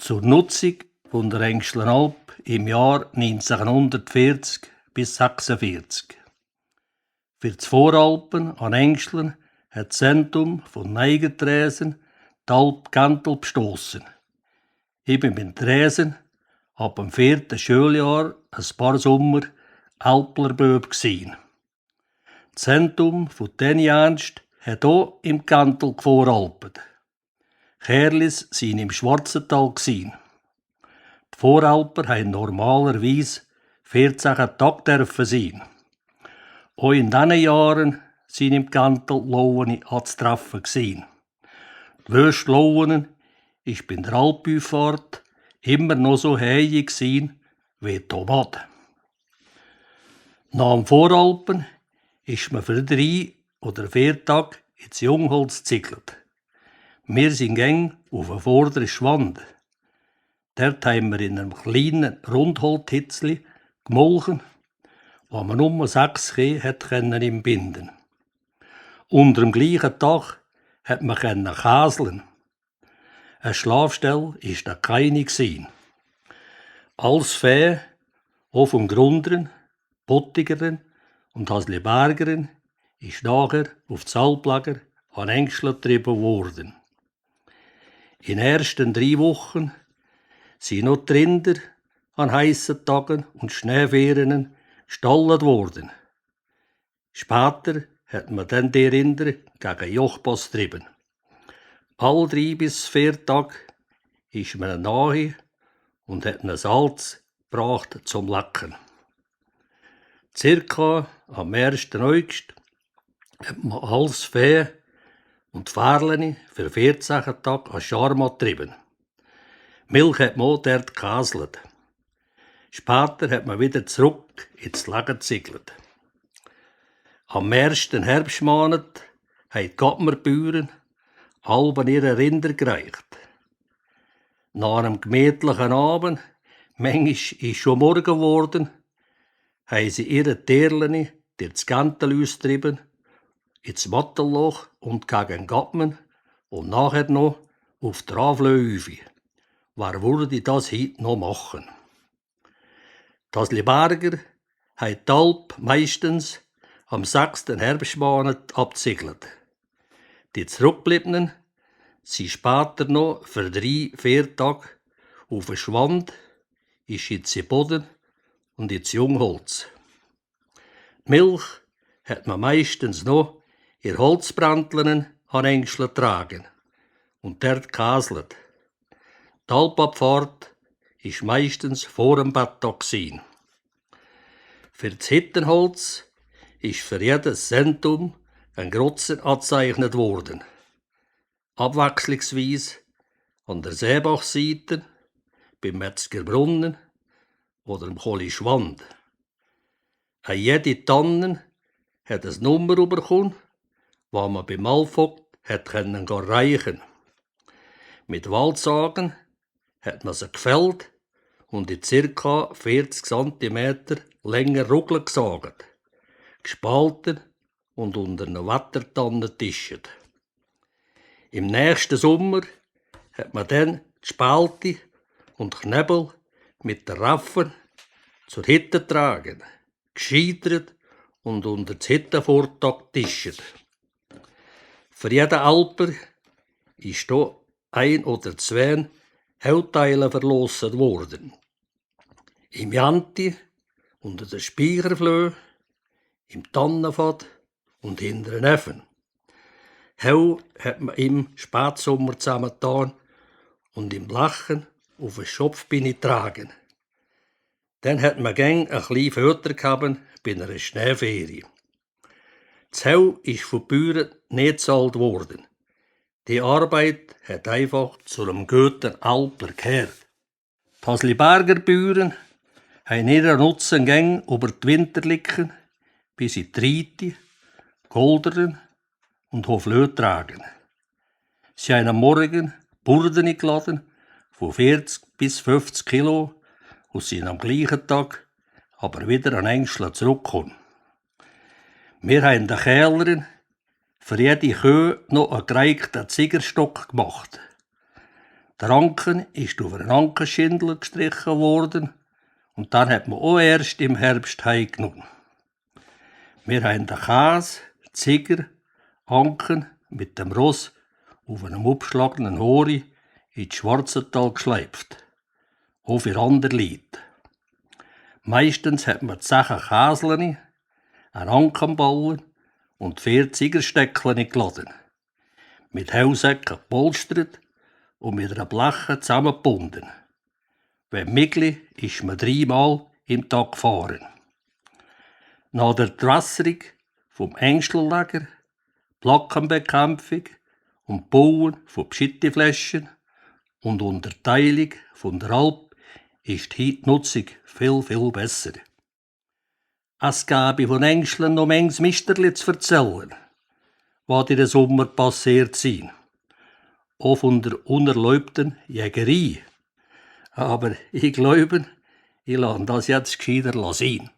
Zur Nutzung von der Engschlenalp im Jahr 1940 bis 1946. Für das Voralpen an Engschlen hat das Zentrum von Neigerträsen die Alp Gentel bestossen. Ich bin mit Träsen ab dem 4. Schuljahr ein paar Sommer Alplerböb gsi. Das Zentrum von Tenni Ernst hat auch im Gentel gevoralpet. Kerlis sind im Schwarzental gsi. Die Voralper haben normalerweise 14 Tage dürfen sein. Auch in diesen Jahren sind im Gentel Lauene anzutreffen gsi. Die wöste Lauene ist bei der Alpüfahrt immer noch so heilig gsi wie die Tomaten. Nach dem Voralpen ist man für 3 oder 4 Tage ins Jungholz gezigelt. Wir sind gäng auf den vorderen Schwand. Dort haben wir in einem kleinen Rundholzhitzli gemolchen, wo man nur 6 Kühe im Binden. Unter dem gleichen Dach hat man käseln. Eine Schlafstelle war da keine. Als Vieh, auch vom Grunderen, Pottigeren und Haslibergeren, ist nachher auf das Alplager an Engschlen getrieben worden. In den ersten 3 Wochen sind noch die Rinder an heissen Tagen und Schneeferien gestallt worden. Später hat man dann die Rinder gegen Jochpass getrieben. Alle 3 bis 4 Tage ist man nahe und hat ein Salz gebracht zum Lecken. Circa am 1. August hat man alles Vieh und Ferleni für 14 Tage an Scharma getrieben. Milch hat man auch dort gekäselt. Später hat man wieder zurück ins Lager gezigelt. Am 1. Herbstmonat haben die Gattmerbauern alle ihre Rinder gereicht. Nach einem gemütlichen Abend, manchmal ist schon morgen geworden, haben sie ihre Tierleni durchs Gentel austrieben, ins Mattenloch und gegen Gattmen und nachher noch auf die Raflöhüfe. Wer würde das heute noch machen? Die Hasliberger haben die Alp meistens am 6. Herbstmonat abgesiegelt. Die Zurückgebliebenen sind später noch für 3-4 Tage auf den Schwand, ins Boden und ins Jungholz. Die Milch hat man meistens noch in Holzbrandlenen an Engschlen getragen und dort gekäselt. Die Alpabfahrt war meistens vor dem Bettag. Für das Hittenholz ist für jedes Zentrum ein Grotzen angezeichnet worden. Abwechslungsweise an der Seebachseite, beim Metzgerbrunnen oder am Kohlischwand. Jede Tanne hat eine Nummer bekommen, die man beim Malvogt reichen. Mit Waldsagen hat man sie gefällt und in ca. 40 cm länger Rugel gesagt, gespalten und unter einer Wettertanne getischt. Im nächsten Sommer hat man dann die Spalte und Knebel mit der Raffe zur Hitte getragen, gescheitert und unter das Hittenvortag getischt. Für jeden Alper ist hier 1 oder 2 Hautteile verlost worden. Im Janti, unter der Speicherflöhe, im Tannenfad und hinter den Neffen. Heu hat man im Spätsommer zusammengetan und im Lachen auf den Schopfbeine getragen. Dann hat man gäng ein bisschen Föter gehabt bei einer Schneeferie. Das Heu ist von den Bauern nicht gezahlt worden. Die Arbeit hat einfach zu einem guten Alper gehört. Die Hasliberger Bauern haben ihren Nutzen gäng über die Winterlicken bis in die Reite, Golderen und Hoflöh tragen. Sie haben am Morgen Burden geladen von 40 bis 50 Kilo und sind am gleichen Tag aber wieder an Engschlen zurückgekommen. Wir haben den Kählern für jede Kuh noch einen gereigten Ziegerstock gemacht. Der Anken ist auf einen Ankenschindel gestrichen worden und dann hat man auch erst im Herbst heimgenommen. Wir haben den Käse, Ziger, Anken mit dem Ross auf einem abgeschlagenen Hori ins Schwarzental geschleift. Auch für andere Leute. Meistens hat man 10 Käselchen, einen Ankenballen und 4 Zigersteckchen geladen. Mit Hellsäcken gepolstert und mit einer Bleche zusammengebunden. Wenn Migli ist man 3-mal im Tag gefahren. Nach der Wässerung vom Engstellager, Plackenbekämpfung und Bauen von Pschittifläschchen und Unterteilung von der Alp ist die Nutzung viel, viel besser. Es gäbe von Engschlen noch manches Misterli zu erzählen, was in den Sommer passiert sind. Auch von der unerlaubten Jägerei. Aber ich glaube, ich lasse das jetzt gescheiter sein.